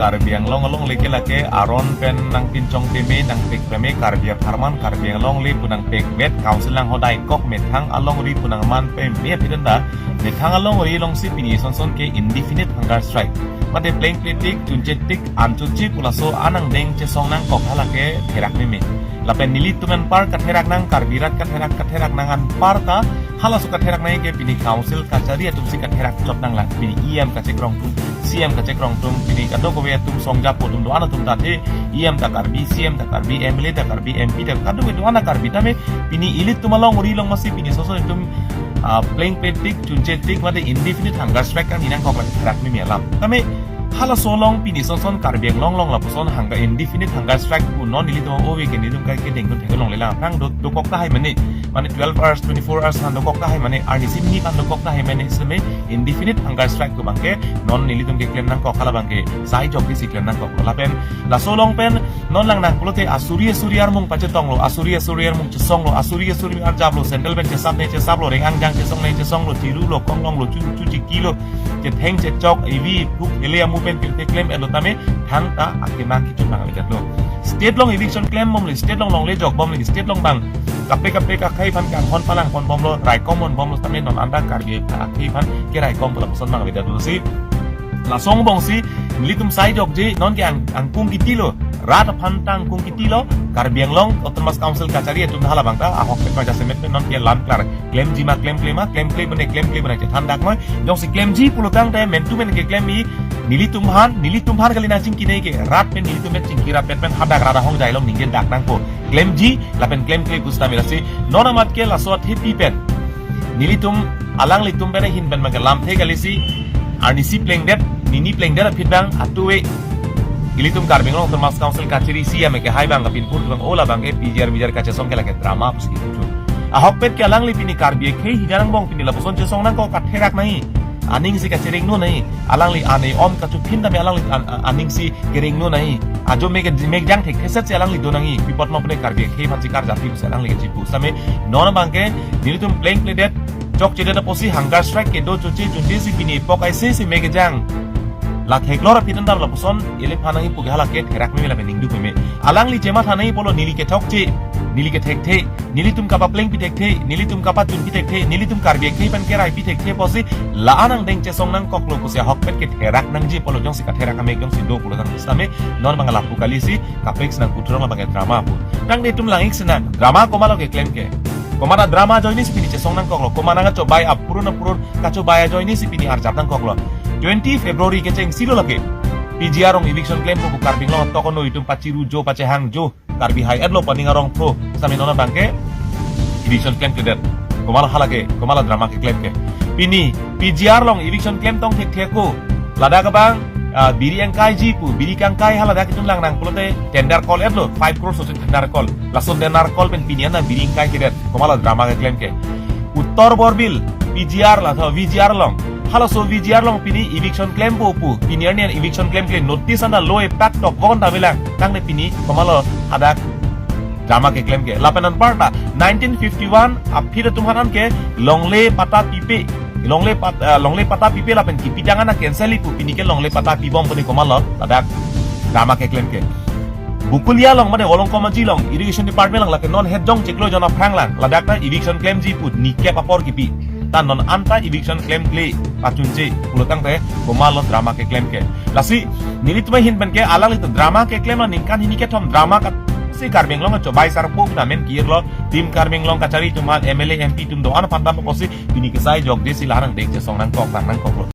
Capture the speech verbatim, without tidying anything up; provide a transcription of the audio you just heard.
Karbi Anglong alongle ke lake aron pen nangpinchong peme, nangpek peme, Karbi apharman Karbi Anglong le pu nangpekvet, council nanghodai kok, methang alongri pu nangman peme aphi danda, methang alongri alongsi pini son son ke indefinite hunger strike. Mate plengple tik, chunche tik, anchotche pu laso anang deng chesong nangkok hala ke therak meme. Lapen nelitum anpar katherak nang, Karbi rat katherak, katherak nang anparta, halaso katherak nang ke pini council kachari atumsi katherak chot nanglang. Pini E M kachekrong atum, C M kachekrong atum, pini kadokave atum, songjapo atum do-an atum ta athe, E M ta Karbi, C M ta Karbi, M L A ta Karbi, M P ta kadokave do-an ta Karbi. Tame pini ilitum alongri along masi pini son son itum, ah, plengple tik, chunche tik, mate indefinite hunger strike kangni nangkok lake therak meme alam. Tame halaso along pini son son Karbi Anglong along lapuson hunger, indefinite hunger strike pu non nelitum ove ke nelitum kai ke dengdun theklonglelang. Aphrang do, dokok tahai mane, mane twelve hours, twenty-four hours aphan dokok tahai mane, arnisi minit aphan dokok tahai mane, seme indefinite hunger strike pu abangke non nelitum keklem nangkok, hala abangke sai jokdesi klem nangkoklo. Lapen laso along pen non langnang pulote asuri asuri armung pachetonglo, asuri asuri armung chesonglo, asuri asuri arjaplo, sandal pen chesapne chesaplo, reng angjang chesongne chesonglo, chirulo, konglonglo, chu, chuchikilo, chetheng chechok, evi, phuk, ele amu pen pirthe klem-etlo tame thangta akemang kechun mang avedetlo. State along eviction klembomle, state along longle jokbomle, state along bang kaprek kaprek akhei aphan kanghon palangponbomlo, raikom ponbomlo tame non anta Karbi akhei aphan keraikom pu lapuson mang avedetlo si. Laso angbongsi nelitum sai jokje, non ke ang, angkung kitilo, rat aphan ta angkung kitilo, Karbi Anglong Autonomous Council kachari atum hala abangta ahokpet ma jasemet pen non ke lam klar. Klemji ma klemkle ma, klemkle bone klemkle bone chethan dak noi. Jongsi klemji pulotangte men tu men keklem-i, nelitum aphan, nelitum aphan kali nangchingkinei ke, rat pen nelitum pen chingki, rat pen pen hadak rat ahongjai along ningje dak nangpo. Klemji lapen klemkle pu sitame lasi non amat ke laso athepi pen nelitum alanglitum pen ahin pen abangke lamthe kalisi, arnisi plengdet, nini plengdet aphi abang atuve ilitum Karbi Anglong Autonomous Council kachari isi ameke hai abang kapinpur abang ola abangke P G R V G R kachesong ke lake drama pusi kipu. Ahokpet ke alangli pini Karbi akhei hijan angbong pini lapuson chesong nangkok, katherak nangji, aning si kachereng non nangji, alangli ane om kachuphin tame alangli an-, an-, aning si kereng non nangji. Ajo mek, mek jang thektheset si alangli do nangji. Pi apot ma pune Karbi akhei aphansi karjap pi pusi alangli kechipu. Sitame non abangke nelitum plengpledet, chokchedet apotsi hunger strike kedo, chunche chunche si pini epok aise si mek kejang. La theklor aphi tandam lapuson eliphan nangji pu ke hala ke therak meme lapen ningduk meme. Alangli chematha nangji pulo neli kethokche, neli kethekthe, nelitum kapaplengpi thekthe, nelitum kapachunpi thekthe, nelitum Karbi akhei aphan keraipi thekthe pusi la anang deng chesong nangkoklo pusi ahokpet ke therak nangji pulo, jongsi katherak amek jongsi do pulotang sitame non abang lapu kalisi kaprek si nangputhurong abangke drama pu. Tangte itum lang-ik sinang, drama komatlo keklem ke. Komat adrama ajoine si pini chesong nangkoklo, komat nangkachobai apurun apurun kachobai ajoine si pini arjap nangkoklo. Twenty February kecheng silo lake P G R along eviction klempo pu Karbi Anglong atokono itum pachirujo pachehangjo, Karbi hai-etlo pu aning arong pro sitame non abangke eviction klemkledet. Komatlo hala ke, komatlo drama keklem ke. Pini P G R along eviction klemtong thekthek ko. Ladak abang, ah, biri angkaiji pu, biri kangkai hala dak itum langnang pulote tender call-etlo, five crore sosi tender call. Laso tender call pen pini ana biri angkai kedet. Komatlo drama keklem ke. Uttor Borbil P G R la tho V G R along. Halaso V G R along pini eviction klempo pu, pini arni an eviction klemkle, notice anta lo epak tok gon ta bilang. Tangte pini komatlo hadak drama keklem ke. Lapen anparta nineteen fifty-one aphi atum aphan ke longle patta pipe, longle pat-, eh, longle patta pipe lapen kipidang ana cancel-i pu, pini ke longle patta pibom pu, ni komatlo ladak drama keklem ke. Bokolia along mane Volongkom Aji along, Irrigation Department along, lake non het jong chiklo jon aphrang lang, ladak ta eviction klemji pu nikep apor kipi. Ta non anta eviction klemkle pachunche pulotangte komatlo drama keklem ke. Lasi nelitum ahin pen ke alanglitum drama keklem la ningkan hini kethom drama kat si Karbi Anglong achobai sarpo pu ta men ki-irlo, tim Karbi Anglong kachari atum aphan, M L A, M P atum do-an aphan dam apotsi pini kesai jokdesi la anang deng chesong nangkok, nang nangkoklo.